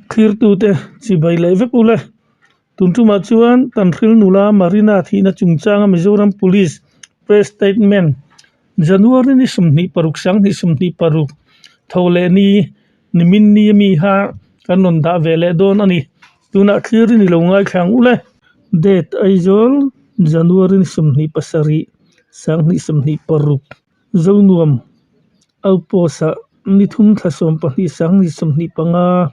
Thlirtute chibai leh vek ule. Tun tumah chuan Tanhril nula Marina thihna chungchanga Mizoram Police Press Statement January ni 26 2026 tho leh ni nimin ni ami kha kan rawn dah ve leh dawn a ni. Tunah thlirin i lo ngaithla ang ule. Date Aizawl January ni 27 2026. Zonuam Outpost-ah ni thum thla 12 sang ni 25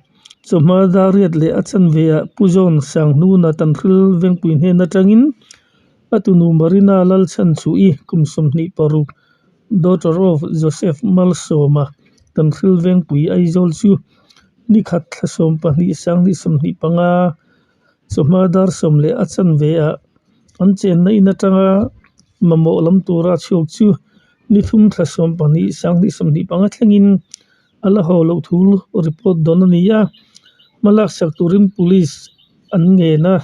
chawhma dariat leh a chanve ah Pu John Sanghnuna Tanhril Vengpui hnen atangin a tunu Marina Lalchhanchhuih kum 26 daughter of Joseph Malsawma Tanhril Vengpui Aizawl chu ni khat thla 12 sang ni 25 Chawhma dar sawm leh a chanve ah an chenna in atanga mamawh lam tura chhuak chu ni thum thla 12 sang hnih 25 thlengin a la haw loh thu report dawn a ni a, hma laksak turin police an ngen a.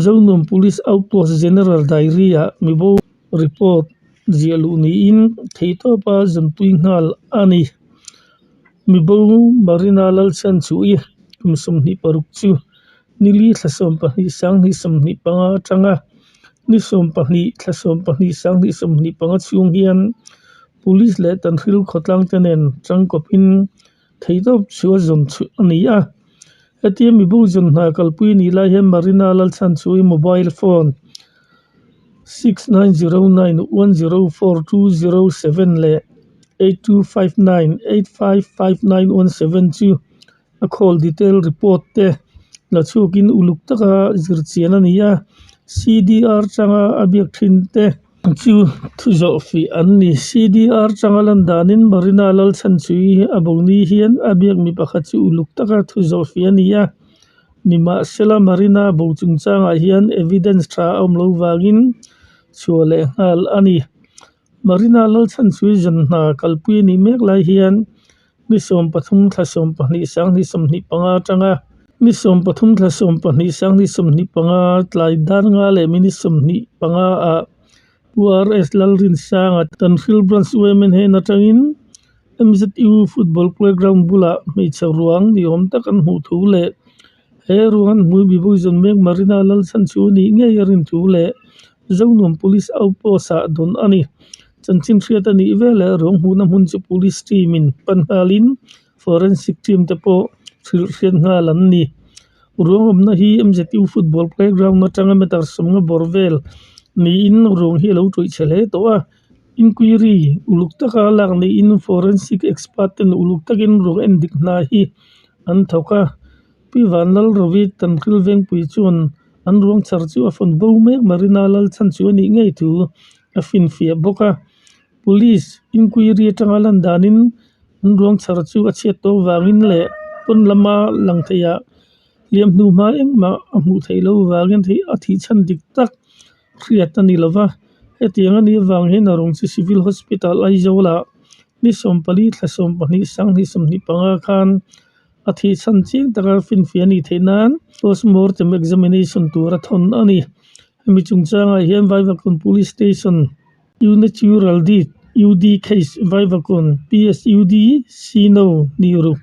Zonuam Police Outpost General Diary ah mibo report ziah luh niin theihtawpa zanpui nghal a ni. Mibo Marina Lalchhanchuih kum 26 chu nili thla 12 sang hnih 25 atanga ni 12 thla 12 sang hnih 25 chhung hian Police leh Tanhril khawtlang te nen tangkawpin theihtawp chu a zawm chhuah a ni a. Hetia mibo zawn hna kalpui a nih lai hian Marina Lalchhanchuih mobile phone 6909104207 leh 8259855917 chu a call detail report te la chhuakin uluk taka zir chian a ni a, CDR changa a biak thin te chu thu zawh fih an ni. CDR changa lan danin Marina Lalchhanchhui a bo ni hian a biak mi pakhat chu uluk taka thu zawh fih a ni a. Nimahsela Marina bo chungchangah hian evidence tha a awm lo vangin chhuah leh nghal a ni. Marina Lalchhanchhui zan hna kalpui a nih mek lai hian ni 13 thla 12 sang hnih 25 atanga ni 13 thla 12 sang hnih 25 tlai dar nga leh minute 25 ah Pu RS Lalrinsanga Tanhril Branch Women hen atangin MZU football playground bulah hmeichhe ruang ni awm tak an hmuh thu leh he ruang an hmui mibo zawn mek Marina Lalchhanchu a nih ngei a rin thu leh Zonuam Police Outpost ah dawn a ni. Chanchin hriat a nih veleh ruang hmuhna hmun chu Police team in pan nghalin Forensic team te pawh hrilh hriat nghal an ni. Ruang awmna hi MZU football playground atanga meter 50 bawr vel niin ruang hi a lo tawih chhe hle tawh a. Inquiry uluk taka lak niin forensic expert ten uluk takin ruang en dik hna hi an thawk a. Pi Vanlalrovi Tanhril Vengpui chuan an ruang chhar chu a fawn bo mek Marina Lalchhanchu a nih ngei thu a finfiah bawk a. Police inquiry atanga lan danin an ruang chhar chu a chhiat tawh vangin leh pawn lama lang theihah hliam hnu hma engmah a hmuh theih loh vangin a thih chhan dik tak hriat a ni lo va, hetiang a nih avang hian a rawng chu Civil Hospital Aizawl-ah ni 14 thla 12 sang hnih 25 khan a thih chhan chiang taka finfiah a nih theih nan postmortem examination tur a thawn a ni. Hemi chungchangah hian Vaivakawn Police Station Unatural Deed UD Case Vaivakawn PSUD Sino nih ruk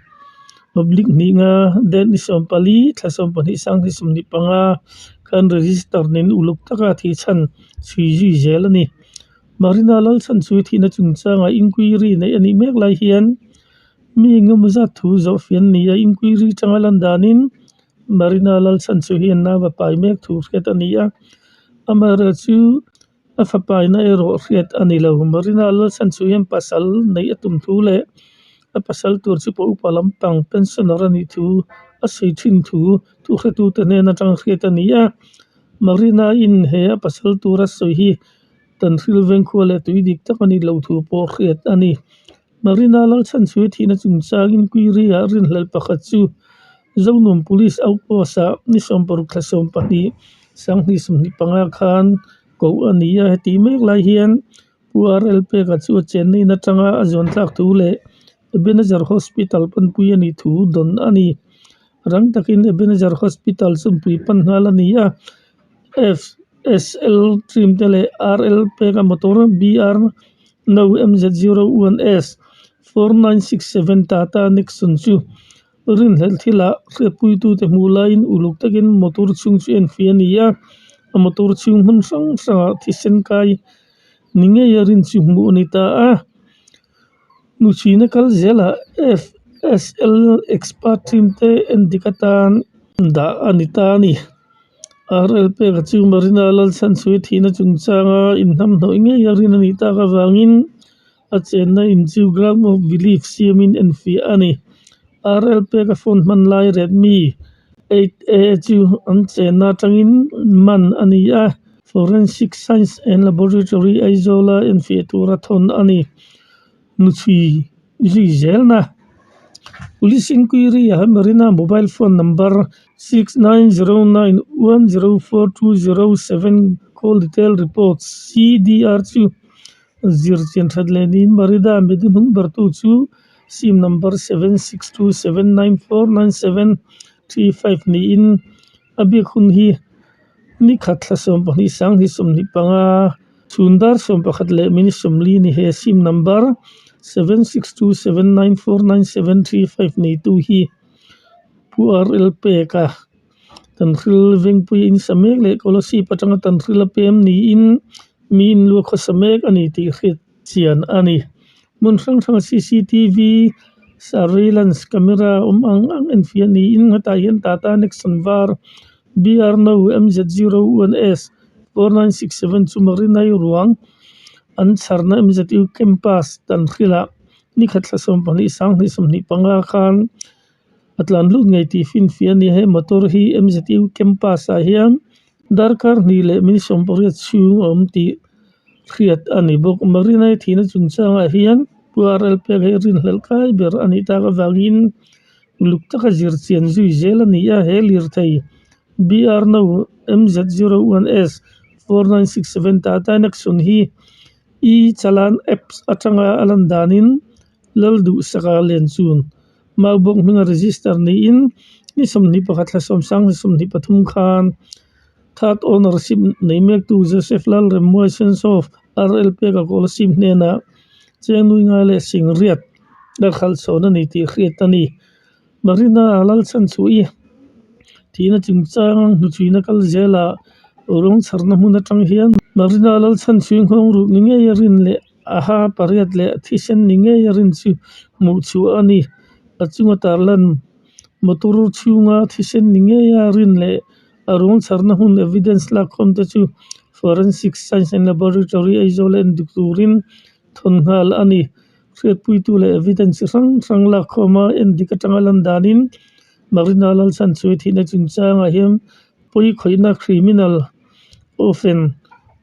Public hnih nga date ni 14 thla 12 sang hnih 25 khan register nen uluk taka thih chhan chhui zui zel a ni. Marina Lalchhanchhui thihna chungchangah inquiry neih a nih mek lai hian mi engemaw zat thu zawh fian ni a inquiry tanga lan danin Marina Lalchhanchhui hian nau a pai mek thu hriat a ni a, amaherawhchu A fapaina erawh hriat a ni lo. Marina Lalchhanchhu hian pasal neih a tum thu leh a pasal tur chu pawh upa lampang pensioner a nih thu a sawi thin thu thuhretute hnen atang hriat a ni a. Marina in he a pasal tura sawi hi Tanhril Vengkhua leh tui dik tak a nih loh thu pawh hriat a ni. Marina Lalchhanchhui thihna chungchang inquiry ah rinhlelh pakhat chu Zonuam Police Outpost ah ni 16 thla 12 sang hnih 25 khan koh a ni a, heti mek lai hian Pu RL Peka chu a chenna in atanga a zawn thlak thu leh Ebenezer Hospital panpui a nih thu dawn a ni. Rang takin Ebenezer Hospital chumpui pan nghal a ni a, FSL team te leh RL Peka motor BR no MZ 01S 4967 Tata Nexon chu. Rinhlelh thilah hriatpuitute hmuh laiin uluk takin motor chhung chu enfiah a ni a, a motor chhung hmun hrang hrangah thisen kai ni ngei a rin chu hmuh a ni ta a. Hnuchhuina kal zelah FSL expert team te endik atan dah a ni ta a ni. RL peka chu Marina Lalchhanchhuai thihna chungchanga inhnamhnawih ngei a rin a nih tak avangin a chenna in chu Ground of Belief siamin enfiah a ni. RL peka phone hman lai Redmi 8A chu an chenna atangin man a ni a, Forensic Science and Laboratory Aizawla enfiah tura thawn a ni. Hnuchhui zui zelna Police Inquiry ah Marina mobile phone number 6909104207 call detail report, CDR, chu zir chian that leh niin Marina mi duhnung bertu chu sim number 7627949735 niin a biak hun hi Ni khat thla 12 sanghnih 25 chhun dar 11 leh minute 40 ni he sim number 7627949735 neitu hi Pu RL Peka Tanhril Vengpui in sa mek leh Kolasib atanga Tanhril a pem niin mi inlua khawsa mek a ni tih hriat chian a ni. Hmun hrang hranga cctv surveillance camera awm ang ang enfiah niin hetah hian Tata Nexon var BR no MZ01S 4967 chu Marinai ruang an chharna MZU campus Tanhril-ah ni khat thla 12 sanghnih 25 khan a tlan lut ngei tih finfiah a ni. He motor hi MZU campus ah hian darkar hnih leh minute 18 chhung a awm tih hriat a ni bawk. Marinai thihna chungchangah hian Pu RL pek hi rinhlelh kai ber a nih tak avangin Uluk taka zir chian zui zel a ni a, he lirthei BR No MZ01S 4967 Tata Nexon hi e-challan apps atanga a lan danin Lalduhsaka Lenchun Maubawk hminga register niin ni 21 thla 10 23 khan third ownership nei mektu Joseph Lalremmuai Sensov RL Peka Kolasib hnenah Cheng nui ngai leh Singriat a khalh chhawn a ni tih hriat a ni. Marina Lalchhanchhuahi thihna chungchang hnuchhuina kal zelah ruang chharna hmun atang hian Marina Lalchhanchhuahi nghawng ruk ni ngei a rin leh a ha pariat leh thisen ni ngei a rin chu hmuh chhuah a ni. A chunga tarlan motor chhunga thisen ni ngei a rin leh A ruang chharna hun evidence lakkhawm te chu Forensic Science and Laboratory Aizawl a endik turin thawn nghal a ni. Hriatpuitu leh evidence chi hrang hrang lakkhawma endik atanga lan danin Marina Lalchhanchhuai thihna chungchangah hian pawi khawihna criminal offence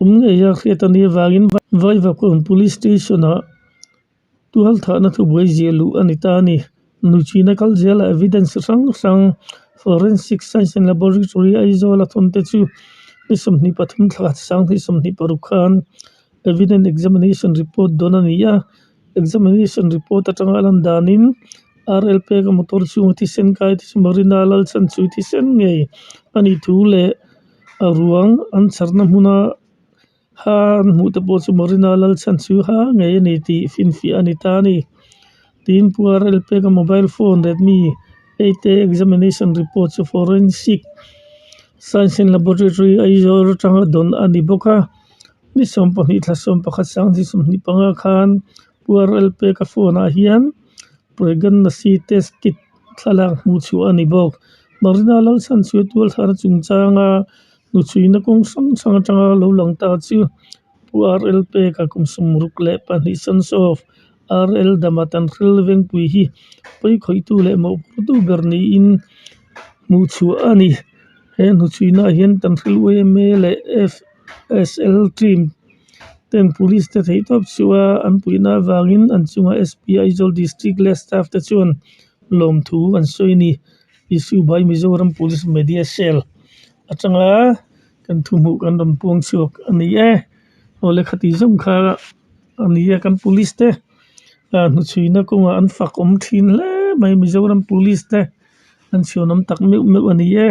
awm ngei a hriat a nih avangin Vaivakawn Police Station-ah Tualthahna thubuai ziah luh a ni ta a ni. Nuchina kal zelah evidence hrang hrang Forensic Science and Laboratory Aizawl a thawn te chu ni 23 thla khat sanghnih 26 khan Evidence Examination Report dawn a ni a. Examination Report atanga a lan danin RL peka motor chhunga thisen kai te chu Marina Lalchhanchhui thisen ngei a nih thu leh a ruang an chharna hmuna Ha an hmuh te pawh chu Marina Lalchhan chu ha ngei a ni tih finfiah a ni ta a ni. Tiin Pu RL peka mobile phone Redmi 8A examination report chu Forensic Science and Laboratory Aizawl atanga dawn a ni bawk a. Ni 12 thla 11 sanghnih 25 khan Pu RL peka phone ah hian Pregnancy test kit thlalak hmuh chhuah a ni bawk. Marina Lalchhan chu tualthahna chungchanga Hnuchhuina kawng hrang hrang atanga lo lang ta chu Pu RL Peka kum 62 Sons of RL Dama Tanhril Vengpui hi pawi khawihtu leh mawhphurtu ber niin hmuh chhuah a ni. He hnuchhuinaah hian Tanhril yma leh FSL team ten police te theihtawp chhuah a an puihna avangin an chunga SP Aizawl District leh staff te chuan lawmthu an sawi a ni. Issue by Mizoram Police Media Cell atanga kan thu hmuh kan rawn puang chhuak a ni e. Aw lehkha tih zawng kha a ni a kan police te ah hnuchhuina kawngah an fak awm thin hle mai Mizoram Police te an chhuanawm tak meuh meuh a ni e.